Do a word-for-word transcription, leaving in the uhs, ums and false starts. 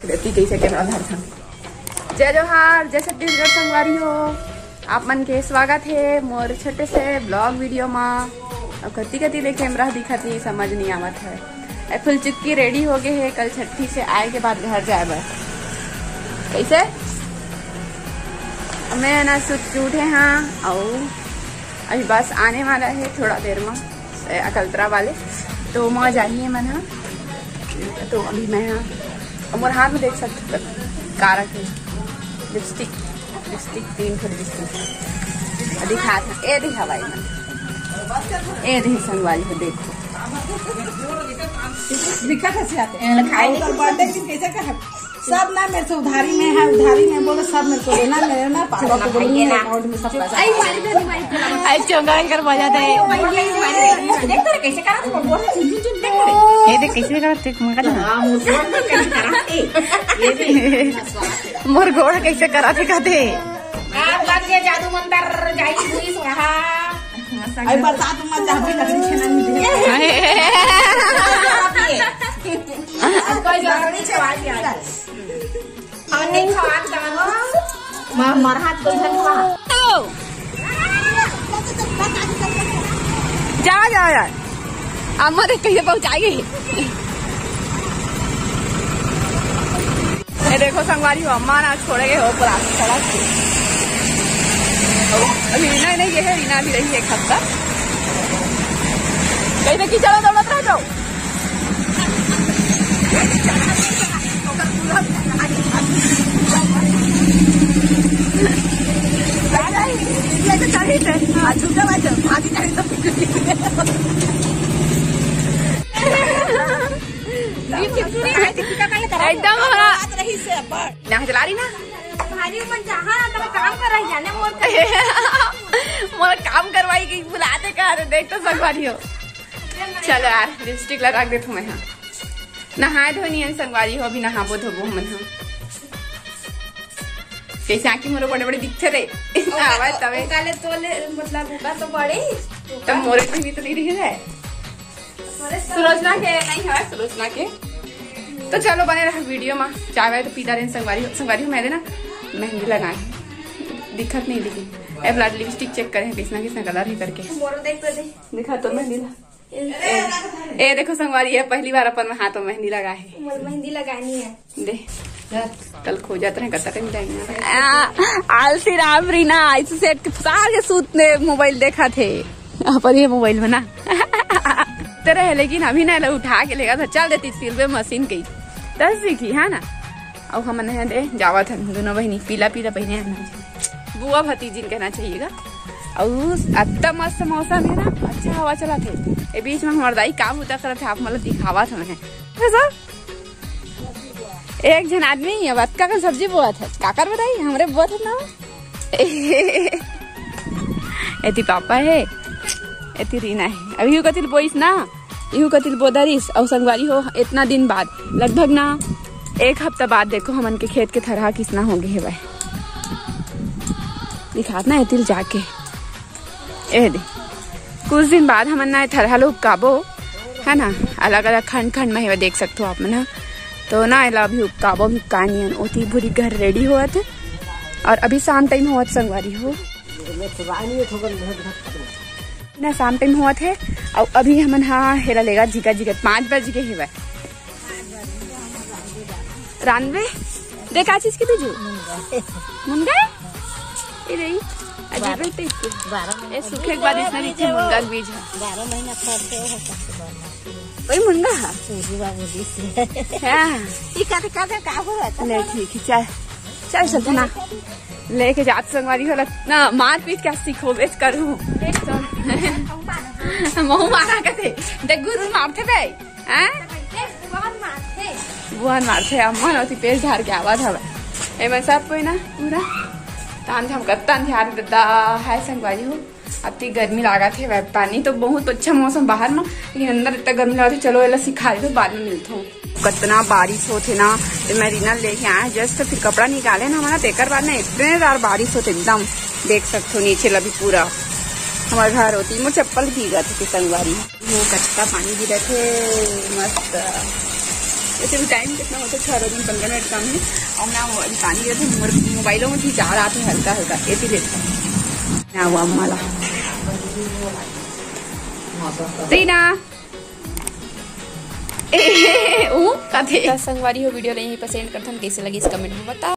देखती कैसे कैमरा धरथन। जय जोहार, जय छत्तीसगढ़ संगवारी हो, आप मन के स्वागत हे मोर छोटे से ब्लॉग वीडियो मा। अब कति कति ले कैमरा दिखत हे, समझ नहीं आवत है। ए फुलचुक्की रेडी हो गए हे, कल छट्ठी से आए के बाद घर जाए बर। कैसे? मैं ना सुत के उठे हाँ, अउ अभी बस आने वाला है थोड़ा देर में, ए, अकलतरा वाले। तो मैं जाही मन हा। तो अभी मैं हाँ, मोर हाथ में देख सकते हो, कारा के लिपस्टिक, लिपस्टिक, तीन ठो लिपस्टिक दिखा था। ए दे हवाई मन, ए दे संगवारी हो, देखो। दिक्कत है से आते हैं। खाए ओकर बर्थडे दिन कैसे का है? सब ना मेरे से उधारी में है, उधारी में बोलो, सब मेरे को देना, मेरे ना पापा को बोलूंगी ना। अकाउंट में सब पैसा। आई मारी दे, मारी दे। आई चोंगा कर बजा दे। देख तो कैसे करा तू, बोल रहा चुन चुन देख तो। ये देख कैसे करा, देख मगा ना। ये देख। मोर गोड़ कैसे करा थे कहते। आप लग गए जादू मंतर, जाई हुई स्वाहा। अरे बरसात में जाबे लकड़ी छेना नहीं दे। आज कोई जरूरी छेवा दिया। हमने छवा दिया। म-, मरहा कोई झन छवा। तो। जा, जा, जा। अम्मा देख कैसे पहुंचाई। ये देखो संगवारी हो, अम्मा ना छोड़े गए हो प्लास्टिक सड़क पे। अभी रीना नहीं गए है, रीना भी रही एक हफ्ता। कहीं देखी चलो दौड़त रह जाओ। ये तो चढ़ी थे, आज झूठा बात है, भाभी चढ़ी तो एकदम हमारा बात रही से अपन। ना चला रही ना। भारी मन चाहा ना, तब काम कर रही जाने मोर। मोर काम करवाई गई, बुलाते कहा रे, देख तो संगवारी हो। चलो यार, लिपस्टिक ला रख देथो मैं, हाँ। नहाए धोए नहीं है संगवारी हो, अभी नहाबो धोबो हमन, हाँ। कैसे आँखी मोरो बड़े बड़े दिखते रे। आवाज तवे। काले तोले, मतलब, होगा तो बड़े। तब मोरे भी तो नहीं रही है। सुलोचना के नहीं है, सुलोचना के। तो चलो बने रहा वीडियो में। चाय वाय तो पीता रहे संगवारी, संगवारी हो, मैं देना मेहंदी लगाए, दिखत नहीं लेकिन। ए ब्लड लिपस्टिक चेक करें किसना किसना कलर है करके। मोरो देख तो दे। दिखा तो मेहंदी ला। ए, ए देखो संगवारी, ये पहली बार अपन हाथ में मेहंदी लगा है। मोर मेहंदी लगानी है। दे। कल खो जाते हैं, कत्ता टाइम जाएंगे। आ, आलसी राम रीना, ऐसे सेट के सारे सूत ने मोबाइल देखा थे। अपन ये मोबाइल में ना। तेरे है, लेकिन अभी ना ला उठा के लेगा था, चल देती सिलवे मशीन के। दस सीखी, है ना? अउ हमन हे दे जावत हन दोनों बहिनी, पीला पीला पहिने हन। बुआ भतीजिन कहना चाहिएगा। अउ अत्ता मस्त मौसम है ना, अच्छा हवा चला थे। ए बीच में हमार दाई का बूता करत है, आप मतलब दिखावत हमें। तो सब एक झन आदमी अब अतका कन सब्जी बोअत है, काकर बताई, हमरे बोअत है ना। एती पापा है, एती रीना है। अभी यू कतिल बोइस ना, यू कतिल बोदरिस, अउ संगवारी हो, इतना दिन बाद, लगभग ना एक हफ्ता बाद देखो हमन के खेत के थरहा किसना हो गए हेवय। दिखात ना एतिल जाके, ए दे, कुछ दिन बाद हमन ना ए थरहा लोग काबो, है ना, अलग-अलग खंड-खंड में हेवय, देख सकथो आप मन ह। तो ना एला अभी उपकाबो भी का नियन, ओती भूरी घर रेडी होवत हे। और अभी शाम टाइम होवत संगवारी हो, ना शाम टाइम होवत हे। और अभी हमन हा हेला लेगा जिगर जिगर पाँच बज के हेवय। रानवे, देख का चीज के बीजू? मुनगा? ए रही, अजीब है टेस्ट के। बारह महीना ए सूखे के बाद इसमें नीचे मुनगा के बीज है। बारह महीना फरथे, ओहो सबसे बड़ा। वही मुनगा है? पूरी बाबू जी से। हाँ। ई का, का, का, का हो रहा था? ले ठीक है, चल। चल सपना। लेके जात संगवारी होला ना, मारपीट क्या सीखो, बेच करूँ। महू मारा कथे। देख गुरु मारथे बे। हैं? बुआन मारथे। बुआन मारथे, अम्मा नौती पेट झार के आवाज हवे। एमन सब कोई ना पूरा तान झाम कर, तान झार देता है संगवारी हो। अति गर्मी लागत हे, पानी तो बहुत अच्छा मौसम बाहर में, लेकिन अंदर इतना गर्मी लागत हे। चलो एला सिखा दो, बाद में मिलते हैं। कतना बारिश होथे ना, तो मैं रीना लेके आए जस्ट, फिर कपड़ा निकाले ना हमारा, तेकर बाद ना इतने बार बारिश होथे एकदम, देख सकथो नीचे ला भी पूरा हमारे घर होती, मोर चप्पल भीगत हे संगवारी। वो कतका पानी गिरत हे, मस्त। ऐसे भी टाइम कितना होता है, छह दिन पंद्रह मिनट कम है। और ना वो अभी पानी रहता है, मोर मोबाइलों में भी चार आदमी हल्का हल्का ऐसे लेता है ना वो अम्मा ला। रीना। ए, ऊ कथे। त संगवारी हो, वीडियो ला यहीं पर सेंड करथन, कैसे लगी इस कमेंट में बता।